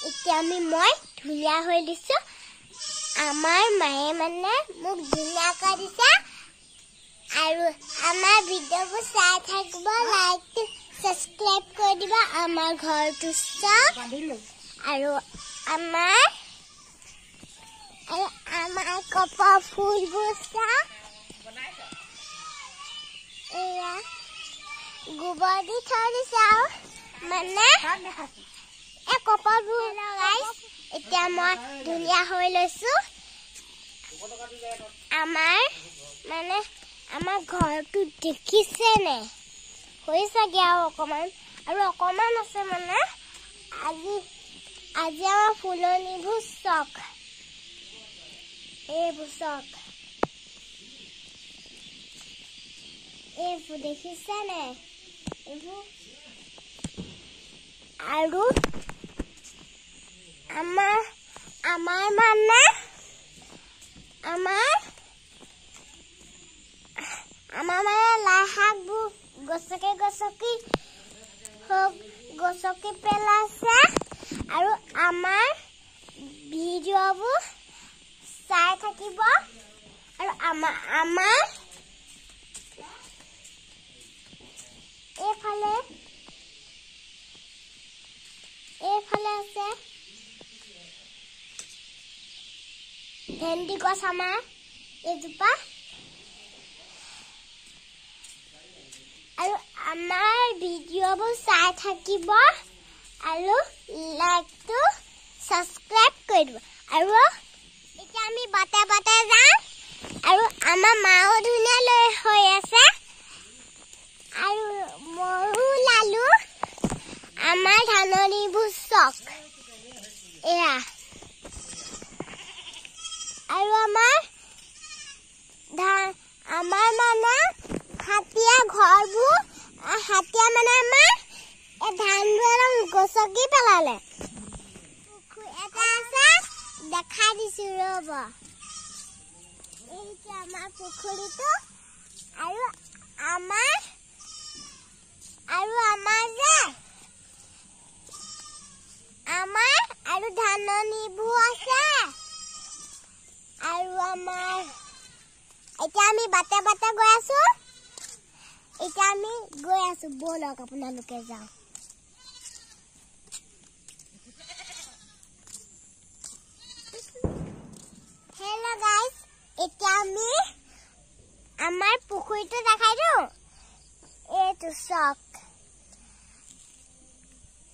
এতিয়া আমি মই ধুনীয়া হৈ দিছো। আমাৰ মায়ে মানে মোক ধুনীয়া কৰি দিছে। আৰু আমাৰ ভিডিঅ'বোৰ চাই থাকিব, লাইক ছাবস্ক্ৰাইব কৰি দিব। আমাৰ ঘৰটো চাওক আৰু আমাৰ কপৌ ফুলবোৰ চাওক। এয়া গোবৰ দি থৈ দিছে আৰু মানে এই কপৌবোৰ লগাই। এতিয়া মই ধুনীয়া হৈ লৈছো। আমাৰ মানে আমাৰ ঘৰটো দেখিছে নে হৈছেগে আৰু অকণমান, আৰু অকণমান আছে। মানে আজি আজি আমাৰ ফুলনিবোৰ চাওক, এইবোৰ চাওক, এইবোৰ দেখিছে নে এইবোৰ। আৰু আমাৰ আমাৰ মানে আমাৰ আমাৰ মানে লাই শাকবোৰ গছকি গছকি গছকি পেলাইছে। আৰু আমাৰ ভিডিঅ'বোৰ চাই থাকিব। আৰু আমাৰ আমাৰ এইফালে এইফালে আছে ভেন্দি গছ আমাৰ এইজোপা। আৰু আমাৰ ভিডিঅ'বোৰ চাই থাকিব আৰু লাইকটো ছাবস্ক্ৰাইব কৰি দিব। আৰু এতিয়া আমি বাটে বাটে যাম। আৰু আমাৰ মাও ধুনীয়া লৈ হৈ আছে আৰু ময়ো লালো। আমাৰ ধাননিবোৰ চাওক এয়া। আৰু আমাৰ আমাৰ মানে হাতীয়া ঘৰবোৰ, হাতীয়া মানে আমাৰ এই ধানবোৰ একদম গছকি পেলালে। পুখুৰী এটা আছে, দেখাই দিছো ৰ'ব। এইটো আমাৰ পুখুৰীটো। আৰু আমাৰ আৰু আমাৰ যে আমাৰ আৰু ধাননিবোৰ আছে। আৰু আমাৰ এতিয়া আমি বাটে বাটে গৈ আছো। এতিয়া আমি গৈ আছো, ব'লক আপোনালোকে যাওঁ। হেল্ল' গাইজ, এতিয়া আমি আমাৰ পুখুৰীটো দেখাই দিওঁ। এইটো চাওক।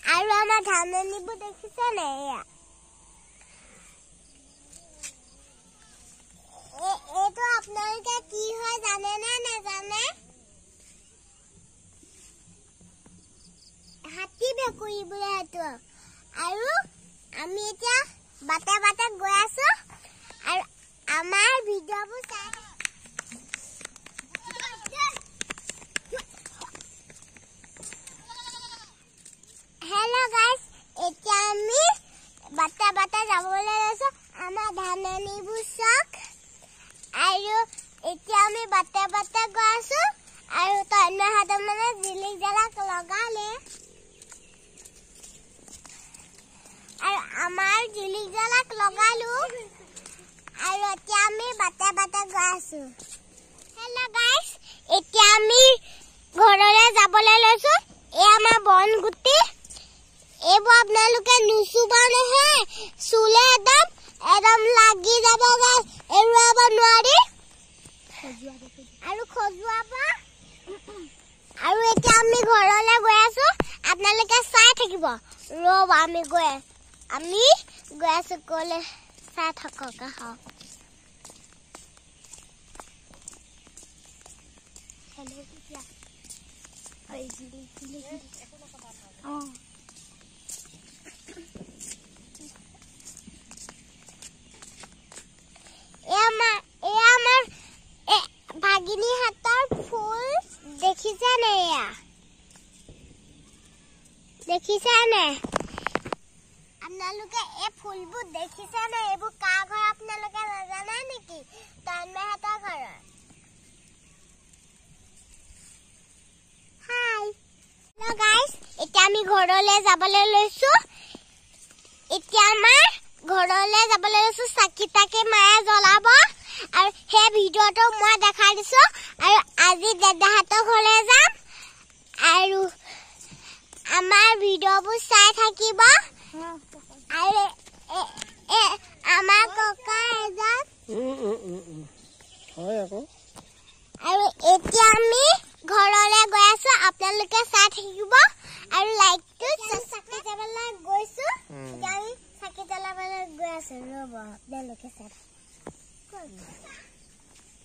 আৰু আমাৰ ধাননিবোৰ দেখিছে নে? এয়া এইটো আপোনালোকে কি হয় জানে নে নাজানে? হাতী ভেকুৰী বোলে সেইটো। আৰু আমি এতিয়া বাটে বাটে গৈ আছো। আৰু আমাৰ ভিডিঅ'বোৰ চাই হেল্ল' গাইজ, এতিয়া আমি বাটে বাটে যাবলৈ লৈছো। আমাৰ ধাননিবোৰ চাওক। আৰু এতিয়া আমি বাটে বাটে গৈ আছো। আৰু তন্ময়হঁতে মানে জিলিক জালাক লগালে। আৰু আমাৰ জিলিক জালাক লগালো। আৰু এতিয়া আমি বাটে বাটে গৈ আছো। হেল্ল' গাইজ, এতিয়া আমি ঘৰলৈ যাবলৈ লৈছো। এই আমাৰ বনগুটি, এইবোৰ আপোনালোকে নুচুব নহয়, চুলে একদম একদম লাগি যাব, এৰুৱাব নোৱাৰি আৰু খজুৱাব। আৰু এতিয়া আমি ঘৰলৈ গৈ আছো, আপোনালোকে চাই থাকিব। ৰ'ব, আমি গৈ আছো কলে, চাই থাকক আহক। এয়া আমাৰ ভাগিনীহঁতৰ ফুল দেখিছে নে? এয়া দেখিছে নে আপোনালোকে? এই ফুলবোৰ দেখিছে নে? এইবোৰ কাৰ ঘৰ আপোনালোকে নাজানে নেকি? তন্ময়হঁতৰ ঘৰৰ। হাই গাইজ, এতিয়া আমি ঘৰলৈ যাবলৈ লৈছো। এতিয়া আমাৰ ঘৰলৈ যাবলৈ লৈছো। চাকি তাকি মায়ে জ্বলাব আৰু সেই ভিডিঅ'টো মই দেখাই দিছো। আৰু আজি দাদাহঁতৰ ঘৰলৈ যাম আৰু আমাৰ ভিডিঅ'বোৰ চাই থাকিব। আৰু আমাৰ ককা এজন হয় আকৌ। আৰু এতিয়া আমি ঘৰলৈ গৈ আছো, আপোনালোকে চাই থাকিব আৰু লাইকটো। চাকি জ্বলাবলৈ গৈছো, এতিয়া আমি চাকি জ্বলাবলৈ গৈ আছো। ৰ'ব, আপোনালোকে চাই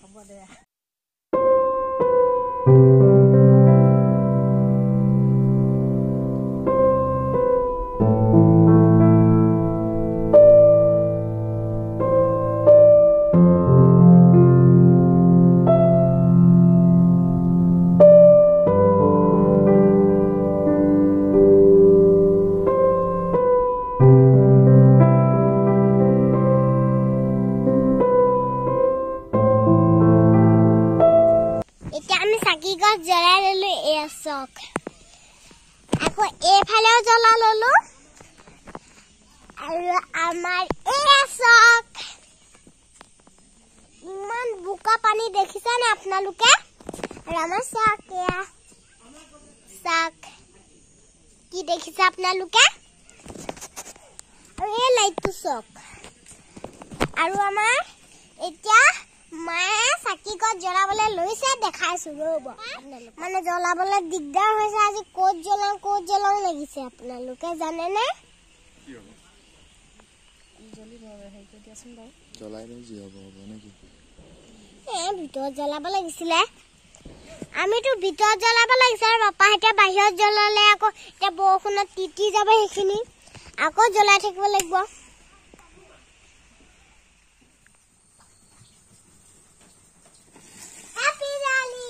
হ'ব দে। এতিয়া আমি চাকি গছ জ্বলাই ললো, এয়া চাওক। আকৌ এইফালেও জ্বলাই ললো। আৰু আমাৰ এয়া চাওক, ইমান বোকা পানী দেখিছেনে আপোনালোকে? আৰু আমাৰ চাওক, এয়া চাওক, কি দেখিছে আপোনালোকে? আৰু এই লাইটটো চাওক। আৰু আমাৰ এতিয়া মায়ে চাকি গছ জ্বলাবলৈ লৈছে, দেখাইছো ৰ'ব। মানে জ্বলাবলৈ দিগদাৰ হৈছে আজি, ক'ত জ্বলাওঁ ক'ত জ্বলাওঁ লাগিছে, আপোনালোকে জানেনে? ভিতৰত জ্বলাব লাগিছিলে, আমিতো ভিতৰত জ্বলাব লাগিছে। আৰু পাপাহঁতে বাহিৰত জ্বলালে আকৌ এতিয়া বৰষুণত তিতি যাব, সেইখিনি আকৌ জ্বলাই থাকিব লাগিব। Happy Diwali!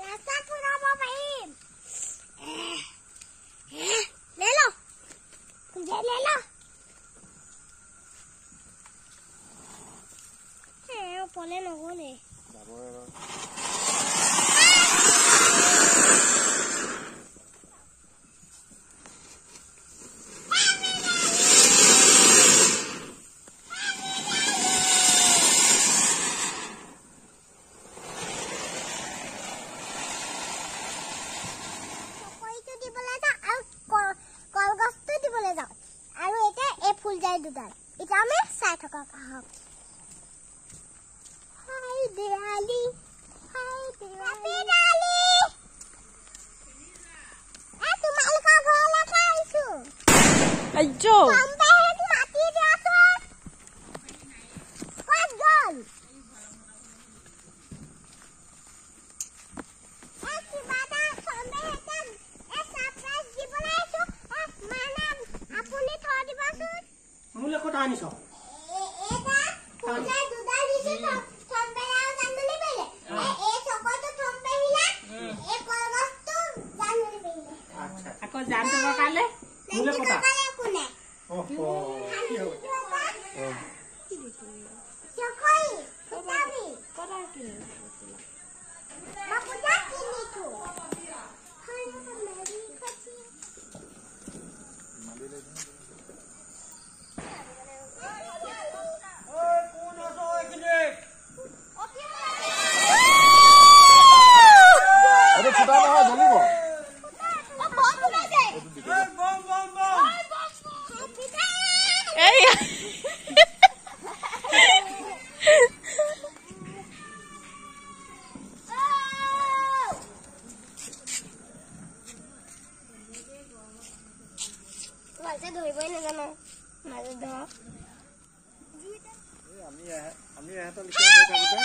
ৰাস্তাত ফুৰাব পাৰিম। ले लो, ये ले लो। পলে নগ'লে চকৰিটো দিবলৈ যাওঁ আৰু কলগছটো দিবলৈ যাওঁ। আৰু এতিয়া এই ফুলজাৰি দুডাল এতিয়া আমি চাই থাকক আহক। হাই দেৱালী, হাই দেৱালী। এ তোমালোকৰ ঘৰলৈকে আহিছো। আইজো চম্পাহঁত মাতি দিয়াচোন, ক'ত গ'ল? এ কিবা এটা চম্পাহঁতক এ ছাৰপ্ৰাইজ দিবলৈ আহিছো। এ মানে আপুনি থৈ দিবচোন। মোলৈ ক'ত আনিছ? এটা ফুলজাৰি দুডাল দিছো, থম্বেলা আৰু জানমণি পেলে। এই চকৰটো থম্বেহিলা, এই কলগছটো জানমণি পেলে। আচ্ছা, আকৌ জানটো কালে মোলৈ নান্তি ক'তা? ককালে একো নাই। অহ, কি হ'ব? চকৰি ফুটাবি, মই পূজা কিনিছো। এইটো ফুটা নহয়, জ্বলিব। এই ভালকে ধৰিবই নাজানো, মাজত ধৰ। আমি আমি ইহঁতৰ লিখি গৈ থাকোঁতে